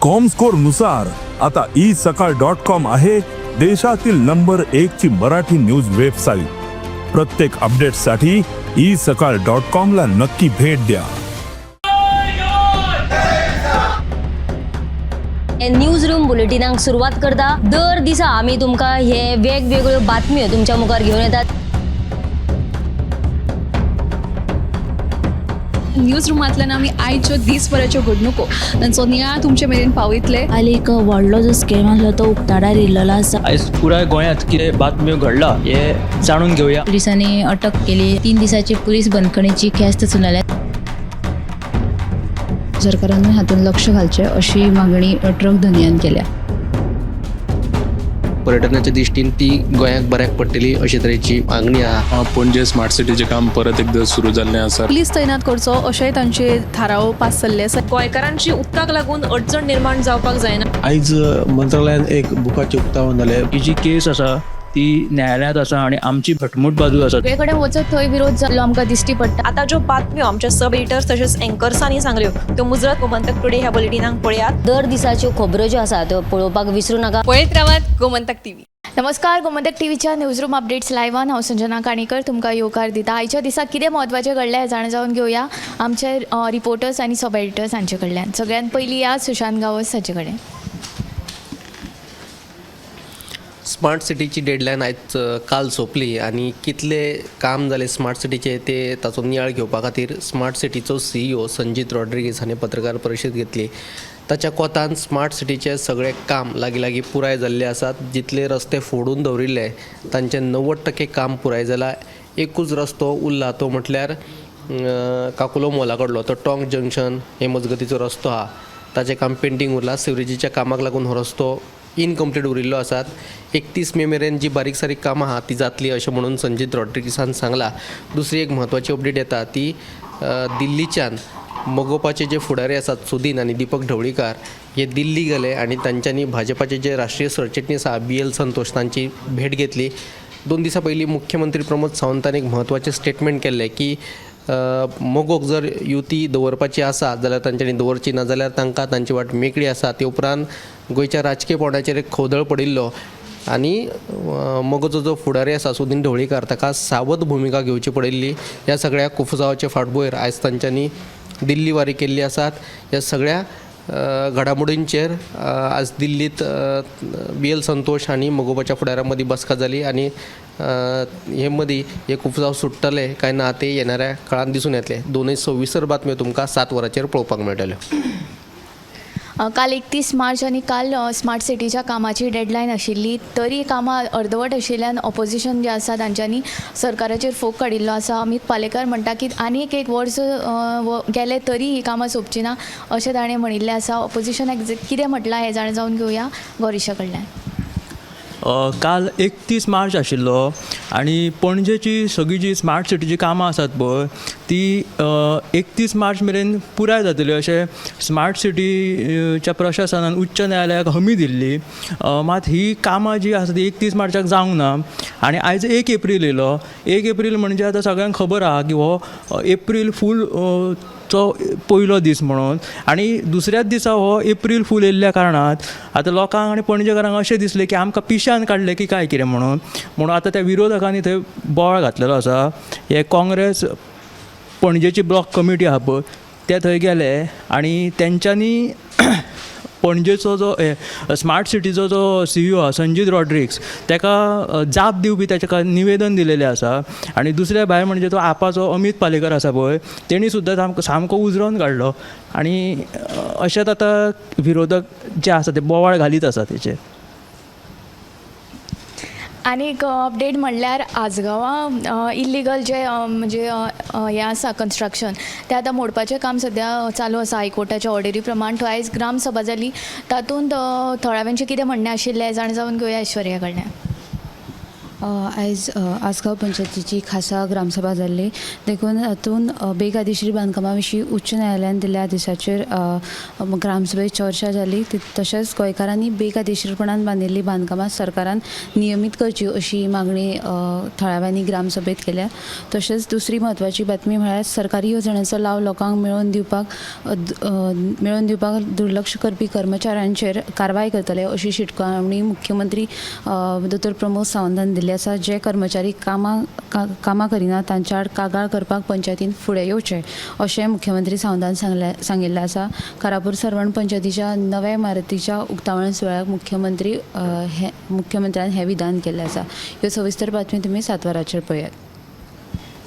Comscore नुसार आता E सकाळ डॉट कॉम आहे देशातील नंबर एक ची मराठी न्यूज वेबसाईट. प्रत्येक अपडेटसाठी ई सकाळ डॉट कॉम ला नक्की भेट द्या. न्यूज रूम बुलेटिनाक सुरवात करता. दर दिसा आमी तुमकां हे वेगवेगळ्यो बातम्यो तुमच्या मुखार घेवन येतात. न्यूज रुमांतल्यान आमी आयच्यो दीसभराच्यो घडणुको तांचो नियाळ तुमचे मेरेन पावयतले. काल एक व्हडलो जो स्कॅम आसलो तो उक्ताडार येयल्लो आसा. आयज पुराय गोंयांत कितें बातम्यो घडला हे जाणून घेवया. पुलिसांनी अटक केली. 3 दिसाची पुलीस बंदखणीची ख्यास्त सुनायल्या. सरकारानूय हातूंत लक्ष घालचें अशी मागणी ट्रक धनयान केल्या. पर्यटनाच्या दृश्टीन ती गोंयाक बऱ्याक पडटली अशे तरेची मागणी आहा. पणजे स्मार्ट सिटीचें काम परत एकदां सुरू जाल्लें आसा. पुलीस तैनात करचो अशेंय तांचे थाराव पास जाल्ले आसा. गोंयकारांची उदकाक लागून अडचण निर्माण जावपाक जायना. आयज मंत्रालयान एक बुकाचें उक्तावण जालें. ही जी केस आसा ती न्यायालयांत आसा आनी आमची घटमूट बाजू आसा. सगळे कडेन वचत थंय विरोध जाल्लो आमकां दिश्टी पडटा. आतां ज्यो बातम्यो आमच्या सब एडिटर्स तशेंच एंकर्सांनी सांगल्यो त्यो मुजरत गोमंतक टुडे ह्या बुलेटिनाक पळयात. दर दिसाच्यो खबरो ज्यो आसा त्यो पळोवपाक विसरूं नाका. पळयत रावात गोमंतक टीव्ही. नमस्कार, गोमंतक टीव्हीच्या न्यूज रूम अपडेट्स लायव्हान हांव संजना काणेकर तुमकां येवकार दिता. आयच्या दिसा कितें म्हत्वाचें घडलें हें जाणा जावन घेवया आमचे रिपोर्टर्स आनी सब एडिटर्स हांचे कडल्यान. सगळ्यात पयलीं या सुशांत गांवस हाचे कडेन. स्मार्ट सिटीची डेडलायन आयज काल सोंपली आनी कितले काम जालें स्मार्ट सिटीचें ते ताचो नियाळ घेवपा खातीर स्मार्ट सिटीचो सीईओ संजीत रॉड्रिगीस हाणें पत्रकार परिशद घेतली. ताच्या कोतान स्मार्ट सिटीचें सगळें काम लागीं लागीं पुराय जाल्लें आसात. जितले रस्ते फोडून दवरिल्ले तांचें 90% काम पुराय जालां. एकूच रस्तो उरला तो म्हटल्यार काकुलो मोला कडलो तो टोंक जंक्शन हे मजगतीचो रस्तो आहा, ताचें काम पेंडींग उरलां. सिवरेजीच्या कामाक लागून हो रस्तो इनकम्प्लीट उरिल्लो आसात. 31 मे मेरेन जी बारीक सारीक कामां आहा ती जातली अशें म्हणून संजीत रॉड्रिगीसान सांगलां. दुसरी एक म्हत्वाची अपडेट येता ती दिल्लीच्यान मगोपाचे जे फुडारी आसात सुदीन आनी दीपक ढवळीकार हे दिल्ली गेले आनी तांच्यांनी भाजपाचे जे राष्ट्रीय सरचिटणीस आहा बी एल संतोष तांची भेट घेतली. 2 दिसां पयलीं मुख्यमंत्री प्रमोद सावंतान एक म्हत्वाचें स्टेटमेंट केल्लें की मगोक जर युती दवरपाची आसा जाल्यार तांच्यांनी दवरची, ना जाल्यार तांकां तांची वाट मेकळी आसा. ते उपरांत गोंयच्या राजकीय पावंड्याचेर एक खवदळ पडिल्लो आनी मगोचो जो फुडारी आसा सुदीन ढवळीकार ताका सावध भुमिका घेवची पडिल्ली. ह्या सगळ्या कुफजावाचे फाटभुंयेर आयज तांच्यांनी दिल्ली वारी केल्ली आसात. ह्या सगळ्या घडामोडींचेर आज दिल्लीत बी एल संतोष आनी मगोपाच्या फुडाऱ्यां मदीं बसका जाली आनी हे मदीं हे कुफजाव सुट्टले काय ना ते येणाऱ्या काळांत दिसून येतले. दोनूय सविस्तर बातम्यो तुमकां 7 वरांचेर पळोवपाक मेळटल्यो. काल 31 मार्च आनी काल स्मार्ट सिटीच्या कामाची डेडलायन आशिल्ली, तरी कामां अर्दवट आशिल्ल्यान ऑपोजिशन जें आसा तांच्यांनी सरकाराचेर फोग काडिल्लो आसा. अमीत पालेकर म्हणटा की आनीक एक वर्स गेलें तरी ही कामां सोंपची ना अशें ताणें म्हणिल्लें आसा. ऑपोजिशनाक कितें म्हटलां हें जाणा जावन घेवया गौरीशा कडल्यान. काल 31 मार्च आशिल्लो आनी पणजेची सगळी जी स्मार्ट सिटीची कामां आसात पळय ती 31 मार्च मेरेन पुराय जातली अशें स्मार्ट सिटीच्या प्रशासनान उच्च न्यायालयाक हमी दिल्ली. मात ही कामां जी आसा ती 31 मार्चाक जावंक ना आनी आयज 1 एप्रील येयलो. 1 एप्रील म्हणजे आतां सगळ्यांक खबर आहा की हो एप्रील फूल चो पयलो दीस म्हणून, आनी दुसऱ्याच दिसा हो एप्रील फूल येयल्ल्या कारणान आतां लोकांक आनी पणजेकारांक अशें दिसलें की आमकां पिश्यान काडलें की काय कितें म्हणून. म्हणून आतां त्या विरोधकांनी थंय बोवाळ घातलेलो आसा. हे काँग्रेस पणजेची ब्लॉक कमिटी आहा पळय ते थंय गेले आनी तेंच्यांनी पणजेचो जो स्मार्ट सिटीचो जो सीईओ आहा संजीत रॉड्रिग्स तेका जाप दिवपी तेका निवेदन दिलेलें आसा. आनी दुसऱ्या भायर म्हणजे तो आपाचो अमीत पालेकर आसा पळय तेणी सुद्दां सामको उजरोवन काडलो आनी अशेंच आतां विरोधक जे आसा ते बोवाळ घालीत आसा तेचेर. आनी एक अपडेट म्हणल्यार आजगांवां इल्लिगल जे म्हणजे हें आसा कन्स्ट्रक्शन तें आतां मोडपाचें काम सद्या चालू आसा हायकोर्टाच्या ऑर्डरी प्रमाण. थंय आयज ग्रामसभा जाली तातूंत थळाव्यांचें कितें म्हणणें आशिल्लें जाणा जावन घेवया ऐश्वर्या कडल्यान. आयज आसगांव पंचायतीची खासा ग्रामसभा जाल्ली देखून हातूंत बेकायदेशीर बांदकामा विशीं उच्च न्यायालयान दिल्ल्या आदेशाचेर ग्रामसभेत चर्चा जाली. तशेंच गोंयकारांनी बेकायदेशीरपणान बांदिल्लीं बांदकामां सरकारान नियमीत करची अशी मागणी थळाव्यांनी ग्रामसभेत केल्या. तशेंच दुसरी म्हत्वाची बातमी म्हळ्यार सरकारी येवजण्यांचो लाव लोकांक मेळोवन दिवपाक दुर्लक्ष करपी कर्मचाऱ्यांचेर कारवाय करतले अशी शिटकावणी मुख्यमंत्री दोतोर प्रमोद सावंतान दिल्ली आसा. जे कर्मचारी कामां करिना तांच्या आड कागाळ करपाक पंचायतीन फुडें येवचें अशें मुख्यमंत्री सावंतान सांगिल्लें आसा. कारापूर सर्वण पंचायतीच्या नव्या इमारतीच्या उक्तावण सुवाळ्याक मुख्यमंत्र्यान हें विधान केल्लें आसा. ह्यो सविस्तर बातमी तुमी 7 वरांचेर पळयात.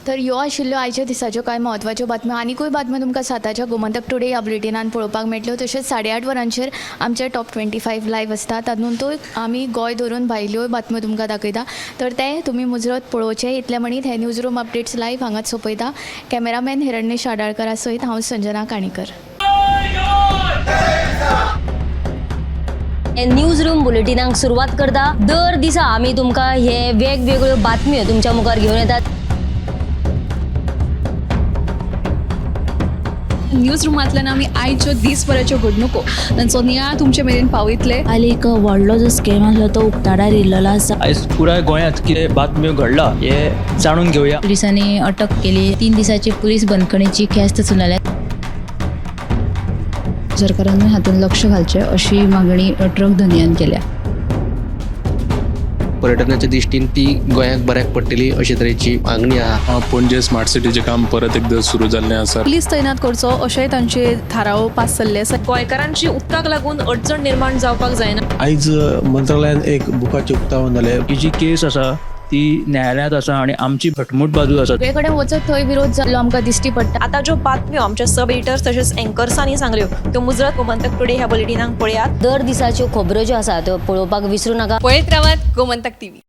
तर ह्यो आशिल्ल्यो आयच्या दिसाच्यो कांय म्हत्वाच्यो बातम्यो. आनिकूय बातम्यो तुमकां 7च्या गोमंतक टुडे ह्या बुलेटिनान पळोवपाक मेळटल्यो. तशेंच 8:30 वरांचेर आमचे टॉप 25 लायव्ह आसता. तातूंतूय आमी गोंय धरून भायल्योय बातम्यो तुमकां दाखयता, तर ते तुमी मुजरत पळोवचे. इतलें म्हणीत हे न्यूज रूम अपडेट्स लायव्ह हांगाच सोंपयता. कॅमेरामॅन हिरण्य शाडाळकरा सयत हांव संजना काणेकर. न्यूज रूम बुलेटिनाक सुरवात करता. दर दिसा आमी तुमकां हे वेगवेगळ्यो बातम्यो तुमच्या मुखार घेवन येतात. न्यूज रुमांतल्यान आमी आयच्यो दीसभराच्यो घडणुको तांचो नियाळ तुमचे मेरेन पावयतले. काल एक व्हडलो जो स्कॅम आसलो तो उक्ताडार येयल्लो आसा. आयज पुराय गोंयांत कितें बातम्यो घडला हें जाणून घेवया. पुलिसांनी अटक केली. 3 दिसाची पुलीस बंदखणीची ख्यास्त सुनावल्या. सरकारान हातूंत लक्ष घालचें अशी मागणी ट्रक धनयान केल्या. पर्यटनाच्या दृश्टीन ती गोंयाक बऱ्याक पडटली अशे तरेची मागणी आहा. पणजे स्मार्ट सिटीचें काम परत एकदां सुरू जाल्लें आसा. पुलीस तैनात करचो अशेंय तांचे थाराव पास जाल्ले आसा. गोंयकारांची उदकाक लागून अडचण निर्माण जावपाक जायना. आयज मंत्रालयान एक बुकाचें उक्तावण जालें. ही जी केस आसा ती न्यायालयांत आसा आनी आमची घटमूट बाजू आसा. सगळे कडेन वचत थंय विरोध जाल्लो आमकां दिश्टी पडटा. आतां ज्यो बातम्यो आमच्या सब एडिटर्स तशेंच एंकर्सांनी सांगल्यो त्यो मुजरत गोमंतक टुडे ह्या बुलेटिनाक पळयात. दर दिसाच्यो खबरो ज्यो आसा त्यो पळोवपाक विसरू नाका. पळयत रावात गोमंतक टीव्ही.